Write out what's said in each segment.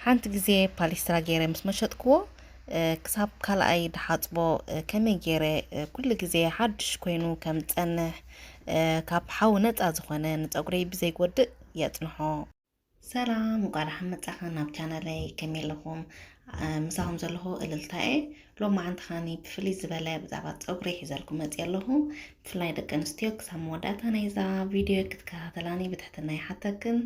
ሓንቲ ግዜ ፓሊስትራ ገይረ ምስ መሸጥክዎ፣ እ፣ ክሳብ ካልኣይ ድሓጽቦ፣ እ፣ ከመይ ገይረ፣ እ፣ ኩሉ ግዜ ሓድሽ ኮይኑ ከም ዝጸንሕ፣ እ፣ ካብ ሓዊ ነጻ ዝኾነ ንጸጉረይ ብዘይጎድእ የጽንሖ። ሰላም፣ እንቋዕ ደሓን መጻኻ ናብ ቻነለይ። ከመይ ኣለኹም? እ፣ ምሳኹም ዘለኹ እልልታ እየ። ሎማዓንቲ ኸኣኒ ብፍልይ ዝበለ ብዛዕባ ጸጉሪ ሒዘልኩም መጽየ ኣለኹ። ብፍላይ ደቂ ኣንስትዮ ክሳብ መወዳእታ ናይዛ ቪድዮ ክትከታተላኒ ብትሕትና ይሓተክን።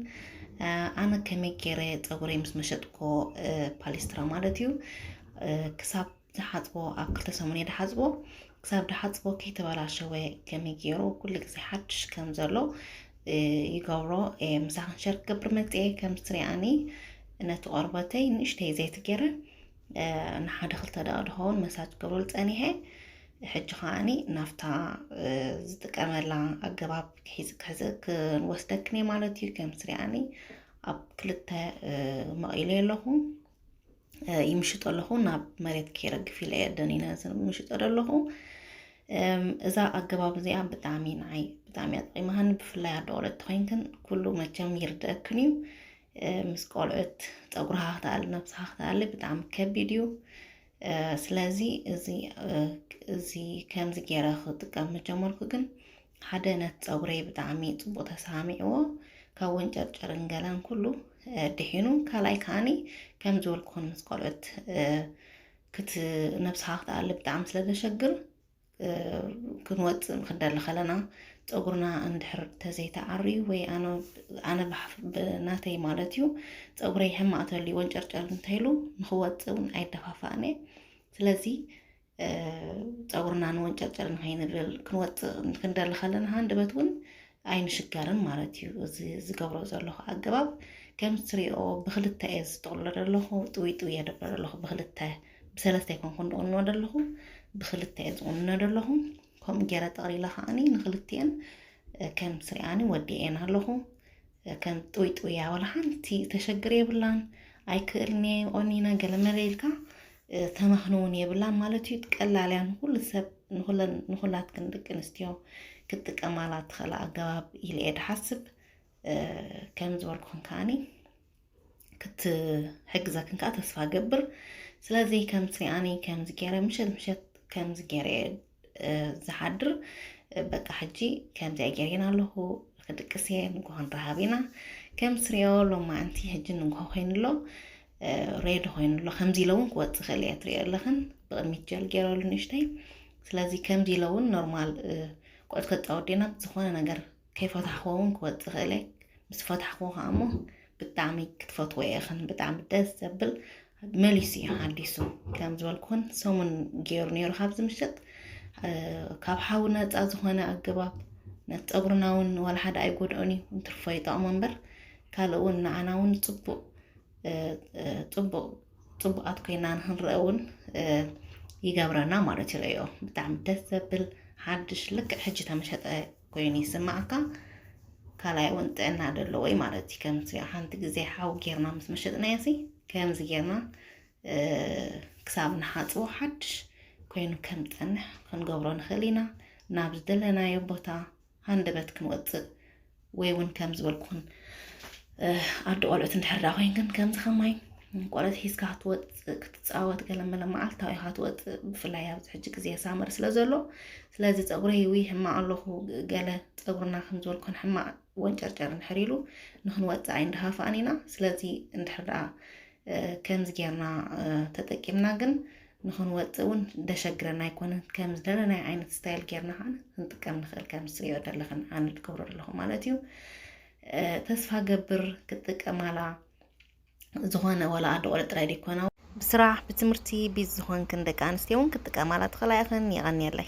እ፣ ኣነ ከመይ ገይረ ጸጉረይ ምስ መሸጥኮ፣ እ፣ ፓሊስትራ ማለት እዩ፣ እ፣ ክሳብ ዝሓጽቦ፣ ኣብ ክልተ ሰሙን እየ ድሓጽቦ። ክሳብ ድሓጽቦ ከይተበላሸወ ከመይ ገይሩ ኩሉ ግዜ ሓድሽ ከም ዘሎ፣ እ፣ ይገብሮ። እ፣ ምሳኽን ሸር ክገብር መጽየ። ከም ትሪኣኒ ነቲ ቆርበተይ ንእሽተይ ዘይቲ ገይረ፣ እ፣ ንሓደ ክልተ ደቂቕ ድኸውን መሳጅ ክገብረሉ ጸኒሐ። ሕጂ ከኣኒ ናብታ፣ እ፣ ዝጥቀመላ ኣገባብ ክሒዝ-፣ ክሕዝ-፣ ክንወስደክን እየ ማለት እዩ። ከም ትሪኣኒ ኣብ ክልተ፣ እ፣ መቒለዮ ኣለኹ። እ፣ ይምሽጦ ኣለኹ። ናብ መሬት ከይረግፍ ኢለ እየ ደኒነ ምሽጦ ዘለኹ። እም፣ እዛ ኣገባብ እዚኣ ብጣዕሚ ንዓይ ብጣዕሚ እያ ጠቒማሃኒ። ብፍላይ ኣደ ቆልዑት ተኾይንክን ኩሉ መቸም ይርድአክን እዩ። እ፣ ምስ ቆልዑት ጸጉርኻ ክትኣሊ፣ ነብስኻ ክትኣሊ ብጣዕሚ ከቢድ እዩ። እ፣ ስለዚ እዚ፣ እ፣ እዚ ከምዚ ገይረ ክጥቀም ምጀመርኩ ግን ሓደ ነቲ ጸጉረይ ብጣዕሚ ጽቡቕ ተሰማሚዕዎ፣ ካብ ወንጨርጨርን ገለን ኩሉ፣ እ፣ ድሒኑ። ካልኣይ ከኣኒ ከም ዝበልኩኹን ምስ ቆልዑት፣ እ፣ ክት-፣ ነብስኻ ክትኣሊ ብጣዕሚ ስለ ዘሸግር፣ እ፣ ክንወጽእ ክንደሊ ከለና ጸጉርና እንድሕር ተዘይተዓርዩ ወይ ኣነ፣ ኣነ ብሓፍ-፣ ብናተይ ማለት እዩ፣ ጸጉረይ ሕማቕ ተልዩ ወንጨርጨር እንተኢሉ ንኽወጽእ እውን ኣይደፋፋእን እየ። ስለዚ፣ እ፣ ጸጉርና ንወንጨርጨር ንኸይንብል ክንወጽእ ክንደሊ ከለና ሃንደበት እውን ኣይንሽገርን ማለት እዩ። እዚ ዝገብሮ ዘለኹ ኣገባብ ከም ትሪኦ ብክልተ እየ ዝጥቕሎ ዘለኹ፣ ጥውይ ጥውይ እየ ደብሎ ዘለኹ ብክልተ፣ ብሰለስተ ኣይኮንኩን ዝቑንኖ ዘለኹ፣ ብክልተ እየ ዝቑንኖ ዘለኹ። ከምኡ ገይረ ጠቕሊለ ከኣኒ ንክልቲኤን፣ እ፣ ከም ትሪኣኒ ወዲኤን ኣለኹ። ከም ጥውይ ጥውይ እያ፣ ዋላ ሓንቲ ተሸግር የብላን። ኣይክእልን እየ፣ ቆኒነ ገለመለ ኢልካ፣ እ፣ ተመኽኒ እውን የብላን ማለት እዩ። ቀላል እያ፣ ንኹሉ ሰብ፣ ንኹለን፣ ንኹላትክን ደቂ ኣንስትዮ ክትጥቀማላ ትኽእላ ኣገባብ ኢለ እየ ድሓስብ። እ፣ ከም ዝበልኩኽን ከኣኒ ክትሕግዘክን ከኣ ተስፋ ገብር። ስለዚ ከም ትሪኣኒ ከምዚ ገይረ ምሸት ምሸት ከምዚ ገይረ እየ፣ እ፣ ዝሓድር። እ፣ በቃ ሕጂ ከምዚኣ ገይረን ኣለኹ፣ ክድቅስ እየ፣ ንግሆ ንረሃብ ኢና። ከም ትሪኦ ሎማዓንቲ ሕጂ ንግሆ ኮይኑ ኣሎ፣ እ፣ ሬዲ ኮይኑ ኣሎ። ከምዚ ኢለ እውን ክወጽእ ክእል እየ፣ ትሪኦ ኣለኽን ብቕድሚት ጀል ገይረሉ ንእሽተይ። ስለዚ ከምዚ ኢለ እውን ኖርማል፣ እ፣ ቆልዑት ከጻወት ዲና ዝኾነ ነገር ከይፈታሕክዎ እውን ክወጽእ ክእል እየ። ምስ ፈታሕክዎ ከኣ እሞ ብጣዕሚ ክትፈትዎ ኢኽን፣ ብጣዕሚ ደስ ዘብል መሊሱ እዩ ሓዲሱ። ከም ዝበልኩን ሰሙን ገይሩ ነይሩ ካብ ዝምሸጥ፣ እ፣ ካብ ሓዊ ነጻ ዝኾነ ኣገባብ ነቲ ጸጉርና እውን ዋላ ሓደ ኣይጎድኦን እዩ፣ እንትርፎ ይጠቕሞ እምበር ካልእ እውን ንዓና እውን ጽቡቕ፣ እ፣ እ፣ ጽቡቕ፣ ጽቡቓት ኮይና ንክንረአ እውን፣ እ፣ ይገብረና ማለት እዩ። ርእዮ ብጣዕሚ ደስ ዘብል ሓድሽ ልክዕ ሕጂ ተመሸጠ ኮይኑ ይስማዓካ። ካልኣይ እውን ጥዕና ደለዎ እዩ ማለት እዩ። ከምዚ ሓንቲ ግዜ ሓዊ ጌርና ምስ መሸጥናዮ ሲ ከምዚ ጌርና፣ እ፣ ክሳብ ንሓጽቦ ሓድሽ ኮይኑ ከም ዝጸንሕ ክንገብሮ ንኽእል ኢና። ናብ ዝደለናዮ ቦታ ሃንደበት ክንወጽእ ወይ እውን ከም ዝበልኩን፣ እ፣ ኣደ ቆልዑት እንድሕር ደኣ ኮይንክን ከምዚ ከማይ ቆልዑት ሒዝካ ክትወጽእ ክትጻወት ገለ መለ መዓልታዊ ኢኻ ትወጽእ። ብፍላይ ኣብዚ ሕጂ ግዜ ሳመር ስለ ዘሎ፣ ስለዚ ጸጉረይ ውይ ሕማቕ ኣለኹ፣ ገለ ጸጉርና ከም ዝበልኩን ሕማቕ ወንጨርጨር እንድሕር ኢሉ ንክንወጽእ ኣይንደፋፋእን ኢና። ስለዚ እንድሕር ደኣ፣ እ፣ ከምዚ ጌርና፣ እ፣ ተጠቂምና ግን ንክንወጽእ እውን ደሸግረና ኣይኮነን። ከም ዝደለናዮ ዓይነት ስታይል ጌርና ከዓ ክንጥቀም ንኽእል፣ ከም ትሪኦ ዘለኽን ኣነ ዝገብሮ ዘለኹ ማለት እዩ። እ፣ ተስፋ ገብር ክትጥቀማላ፣ ዝኾነ ዋላ ኣደ ቆልዑ ጥራይ ዘይኮና፣ ብስራሕ ብትምህርቲ ቢዚ ዝኾንክን ደቂ ኣንስትዮ እውን ክትጥቀማላ ትኽእላ ኢኽን። የቐንየለይ።